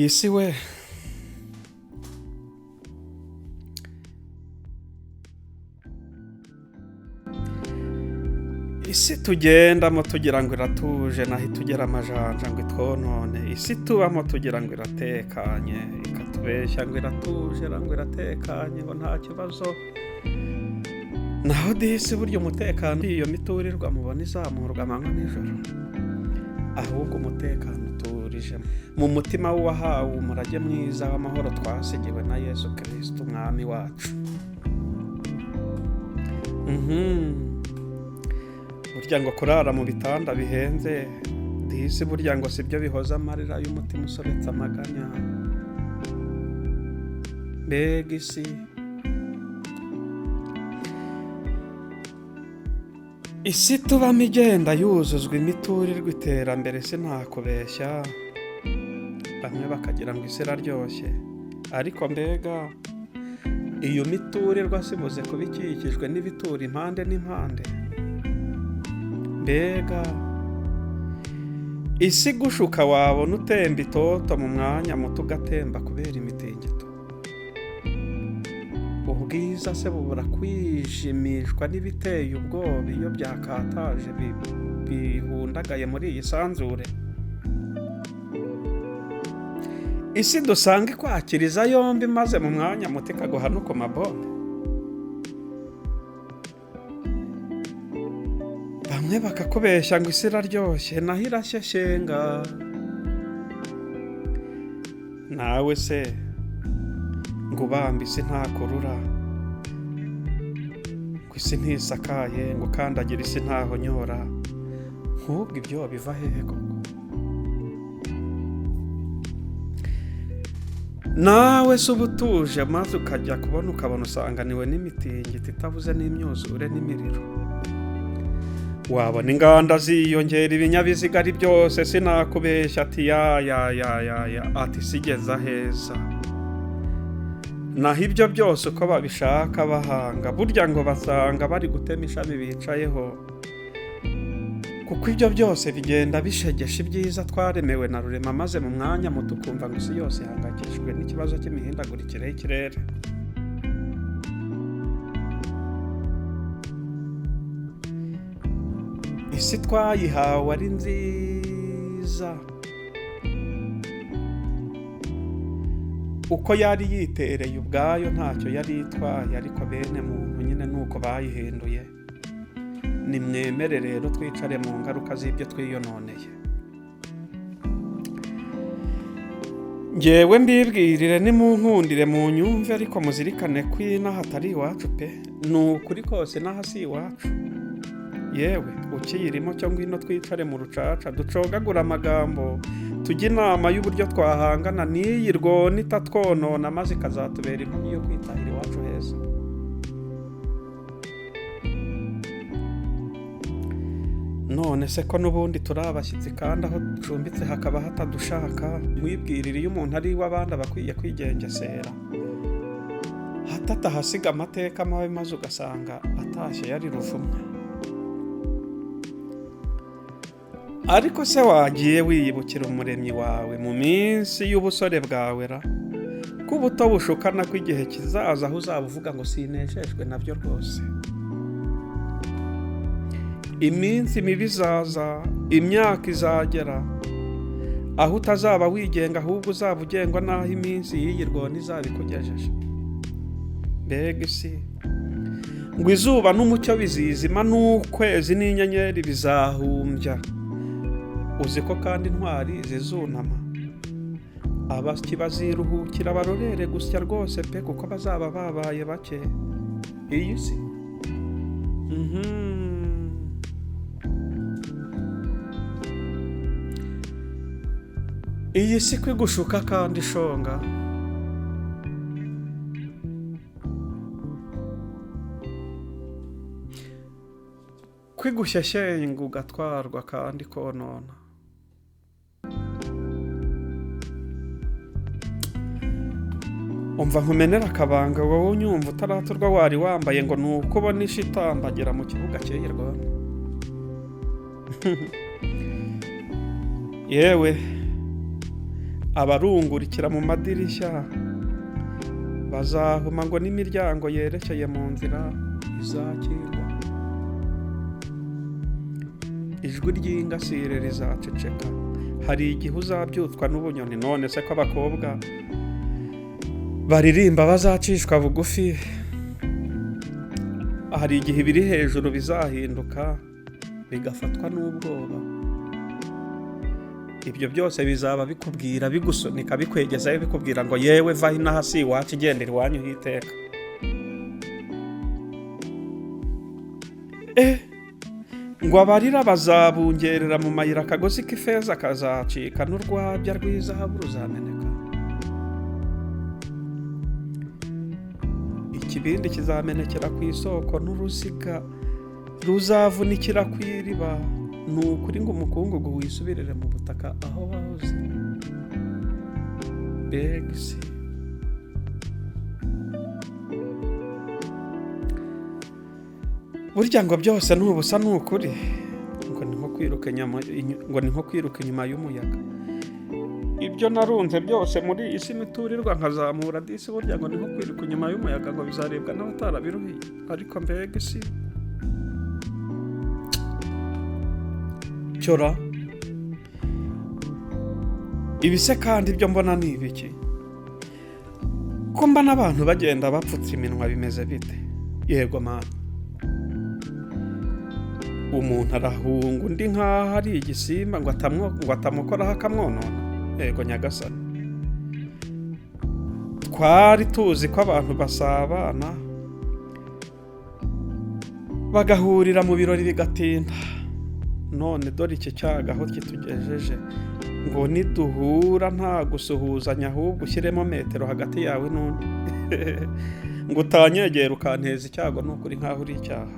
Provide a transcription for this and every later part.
Iyi si we, isi tugendamo tugira ngo iratuje, naho itugera amajanja ngo itwonone. Isi tubamo tugira ngo iratekanye, ikatubeshya ngo iratuje, ngo iratekanye, ngo nta kibazo. Naho disi burya umutekano, iyo miturirwa mubona izamurwa amanywa nijoro, ahubwo umutekano uturije mu mutima w'uwahawe umurage mwiza w'amahoro twasigiwe na Yesu Kristo umwami wacu. Burya ngo kurara mu bitanda bihenze disi, burya ngo sibyo bihoza amarira y'umutima usobetse amaganya. Mbega isi, isi tubamo igenda yuzuzwa imiturirwa iterambere, sinakubeshya. Bamwe bakagira ngo isi iraryoshye, ariko mbega iyo miturirwa sibuze kuba ikikijwe n'ibitura impande n'impande. Mbega isi igushuka, wabona utemba itoto mu mwanya muto ugatemba kubera imitingito. Ubwiza se bubura kwijimishwa n'ibiteye ubwoba iyo byakataje bihundagaye muri iyi sanzure. Isi dusanga ikwakiriza yombi, maze mu mwanya muto ikaguha no ku mabombe. Bamwe bakakubeshya ngo isi iraryoshye, naho irashyeshyenga. Nawe se ngo ubambe isi ntakurura, ngo isi ntisakaye, ngo ukandagira isi ntahonyora. Nk'ubwo ibyo biva hehe koko? Nawe se uba utuje, maze ukajya kubona ukabona usanganiwe n'imitingito itabuze n'imyuzure n'imiriro. Wabona inganda ziyongera, ibinyabiziga ari byose, sinakubeshya. Ati ya ya ya ya ya, ati sigeza heza. Naho ibyo byose uko babishaka bahanga, burya ngo basanga bari gutema ishami bicayeho, kuko ibyo byose bigenda bishegesha ibyiza twaremewe na Rurema, maze mu mwanya muto ukumva ngo isi yose ihangayikishijwe n'ikibazo cy'imihindagurikire y'ikirere. Isi twayihawe ari nziza, uko yari yitereye ubwayo ntacyo yari itwaye, ariko bene muntu nyine nuko bayihinduye. Nimwemere rero twicare mu ngaruka z'ibyo twiyononeye. Ngewe mbibwirire, nimunkundire munyumve, ariko muzirikane ko inaha atari iwacu pe. Ni ukuri kose inaha si iwacu. Yewe ukiyirimo cyo ngwino twicare mu rucaca, ducogagura amagambo, tujye inama y'uburyo twahangana n'iyi rwona itatwonona, maze ikazatubera inkomyi yo kwitahira iwacu heza. None se ko n'ubundi turi abashyitsi, kandi aho ducumbitse hakaba hatadushaka? Mwibwirire, iyo umuntu ari iw'abandi aba akwiye kwigengesera, hato atahasiga amateka mabi, maze ugasanga atashye yari ruvumwa. Ariko se wagiye wiyibukira umuremyi wawe mu minsi y'ubusore bwawe ra, ko ubuto bushukana, ko igihe kizaza aho uzaba uvuga ngo sinejejwe nabyo rwose. Iminsi mibi izaza, imyaka izagera aho utazaba wigenga, ahubwo uzaba ugengwa n'aho iminsi y'iyi rwona izaba ikugejeje. Mbega isi, ngo izuba n'umucyo bizizima, n'ukwezi n'inyenyeri bizahumbya. Uzi ko kandi intwari zizunama, abasyi baziruhukira barorere gusya rwose pe, kuko bazaba babaye bake. Iyi si iyi si kwigushuka kandi ishonga. Kwigushyeshyenga ugatwarwa kandi konona. Umva nkumenera akabanga, wowe unyumva utaraturwa wari wambaye, ngo ni uko ubona isha itambagira mu kibuga cy'iyi Rwanda. Yewe Abarungurikira mu madirishya bazahuma, ngo n'imiryango yerekeye mu nzira izakingwa. Ijwi ry'ingasire rizaceceka. Hari igihe uzabyutswa n'ubunyoni. None se ko abakobwa baririmba bazacishwa bugufi? Hari igihe ibiri hejuru bizahinduka bigafatwa n'ubwoba. Ibyo byose bizaba bikubwira, bigusunika, bikwegezayo, bikubwira ngo yewe va inaha si iwacu, igendera iwanyu hiteka. Ngo abarira bazabungerera mu mayira, akagozi k'ifeza kazacika n'urwabya rw'izahabu ruzameneka. Ikibindi kizamenekera ku isoko n'uruziga ruzavunikira ku iriba. Ni ukuri ngo umukungugu wisubirire mu butaka aho wahoze. Mbega isi! Burya ngo byose ni ubusa, ni ukuri, ngo ni nko kwiruka inyama, ngo ni nko kwiruka inyuma y'umuyaga. Ibyo narunze byose muri iyi si miturirwa nkazamura disi, burya ngo ni nko kwiruka inyuma y'umuyaga, ngo bizarebwa n'abatarabiruhiye. Ariko mbega isi! Cyora ibise kandi ibyo mbona ni ibiki? Ko mbona abantu bagenda bapfutse iminwa bimeze bite? Yego mana, umuntu arahunga undi nk'aho ari igisimba ngo atamukoraho akamwonona. Yego nyagasani, twari tuzi ko abantu basabana bagahurira mu birori bigatinda, none dore iki cyago aho kitugejeje, ngo niduhura nta gusuhuzanya, ahubwo ushyiremo metero hagati yawe n'undi, ngo utanyegera ukanteza icyago. Ni ukuri nk'aho uri icyaha.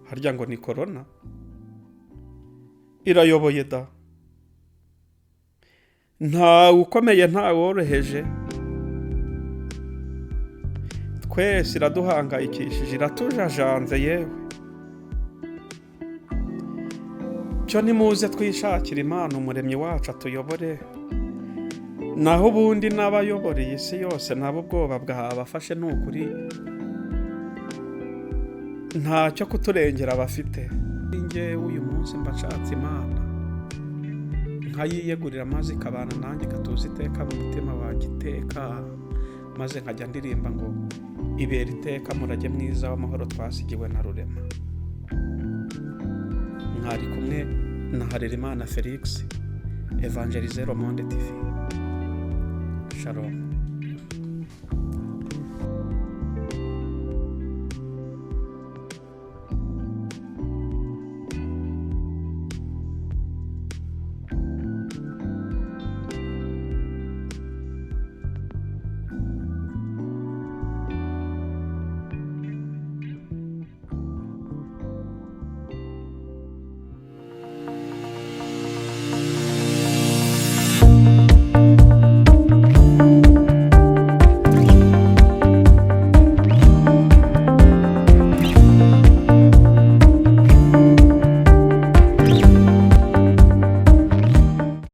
Harya ngo ni korona irayoboye da! Ntawe ukomeye, ntawe woroheje, twese iraduhangayikishije, iratujajanze yewe. Cyo nimuze twishakire Imana, umuremyi wacu atuyobore, naho ubundi n'abayobora iyi si yose nabo ubwoba bwabafashe. Ni ukuri ntacyo kuturengera bafite. Njyewe uyu munsi mba nshatse Imana nkayiyegurira, maze ikabana nanjye, ikatuza iteka mu mutima wanjye iteka, maze nkajya ndirimba ngo ibera iteka murage mwiza w'amahoro twasigiwe na Rurema. Mwari kumwe na Harerimana Felix, Evangelizero Monde TV. Shalom.